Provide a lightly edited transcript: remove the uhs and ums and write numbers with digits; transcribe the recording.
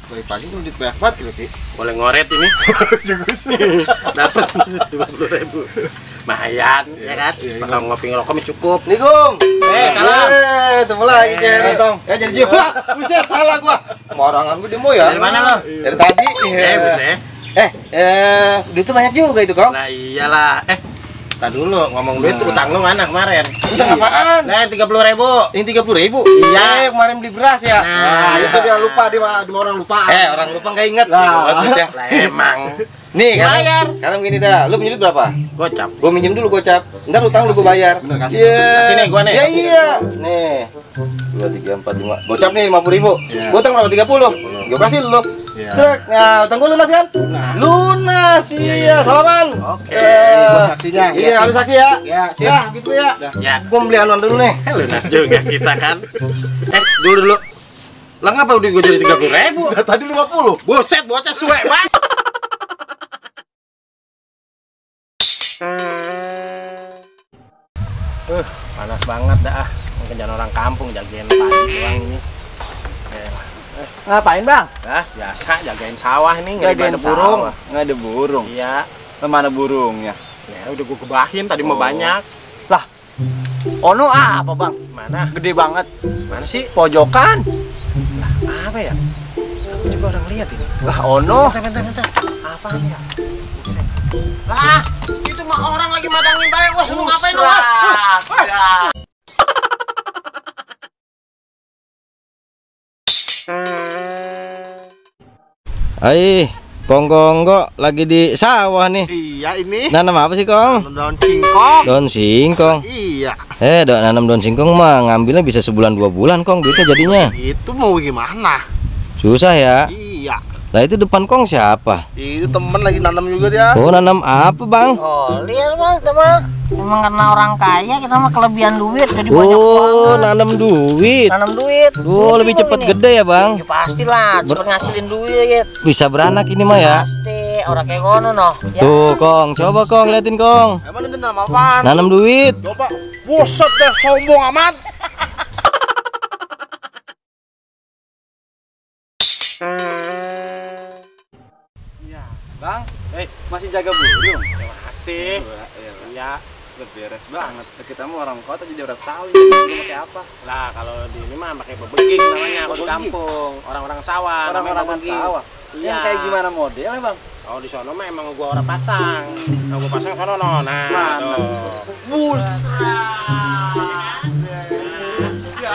Pagi-pagi udah duit banyak banget gitu, Ki. Boleh ngoret ini. Dapat 20.000. Lumayan, ya kan? Bakal ngopi ngerokok mah cukup. Nih, Gum. Salam. Ketemu lagi, Ken. Tong. Ya jadi jiwa. Buset, salah gua. Morangan gua demo ya. Dari mana lo? Dari tadi. Buset. Duit tuh banyak juga itu, Kong. Nah iyalah. Tar dulu ngomong duit utang lu mana kemarin? Utang apaan? Nah, 30.000. Ini 30.000. Iya. Kemarin beli beras ya. Nah, Itu dia lupa, dia orang lupa. Orang lupa nggak inget. Lah. Bagus ya. Lah emang. Nih, Bayar. sekarang gini dah. Lu punya duit berapa? Gocap. Gua minjem dulu gocap. Ntar utang lu gua bayar. Bener, kasih. Kasih nih, gua nih. Ya Kasih. iya. Nih. 2 3 4 5. Gocap nih 50.000. Iya. Gua utang berapa? 30. Gua kasih lu. Iya. Trek. Nah, utang gua lunas kan? Lunas. Iya, salaman. Oke. Gua saksinya. Iya, harus saksi ya. Ya, siap. Ya, gitu ya. Ya, Gua beli anuan dulu nih. lunas juga kita kan. Dulu. Lah ngapa udah gua jadi 30.000? Udah tadi 50. Buset, bocah suwe banget. Panas banget dah. Kerjaan orang kampung jagain padi doang ini. Ngapain, Bang? Nah, biasa jagain sawah nih, nggak Jagain ada burung. sawah. Nggak ada burung. Iya. Mana burungnya? Ya udah gua kebahin tadi mau Oh. banyak. Lah. Ono apa, Bang? Mana? Gede banget. Mana sih? Pojokan. Lah, apa ya? Aku juga orang lihat ini. Lah, ono. Bentar. Apaan ya? Buset. Lah, itu mah orang lagi madangin bayang. Wah, lu ngapain lu? Usrak. Hai, Kong lagi di sawah nih. Iya, ini. Nanam apa sih, Kong? Daun singkong. Daun singkong. Iya. Nanam daun singkong mah ngambilnya bisa sebulan 2 bulan, Kong, duitnya jadinya. Itu mau gimana? Susah ya. Iya. Lah itu depan Kong siapa? Itu temen lagi nanam juga dia. Oh, nanam apa, Bang? Oh, lihat Bang, kita mah emang karena orang kaya kita mah kelebihan duit jadi banyak Oh, uang. nanam duit. Tanam duit. Oh, lebih cepat gede ya, Bang? Ya pastilah, cepet ngasilin duit. Bisa beranak ini mah ya. Pasti, orang kayak kono noh. Ya. Tuh, Kong, coba Kong liatin, Kong. Emang itu nama apaan? Nanam duit. Coba. Buset deh, sombong amat. Ya, Bang. Masih jaga burung? Masih. Iya. Udah beres banget. Kita mau orang kota jadi udah tahu ya burung pakai apa. Lah, kalau di ini mah pakai bebegik namanya kalau di Bebegik? kampung. Orang-orang sawah. Orang-orang namanya bebegik. sawah. Iya. Yang kayak gimana modelnya, Bang? Oh, di sono mah emang gua orang pasang. Nah, gua pasang sono no. Nah, Mana? tuh. Busra. Ya.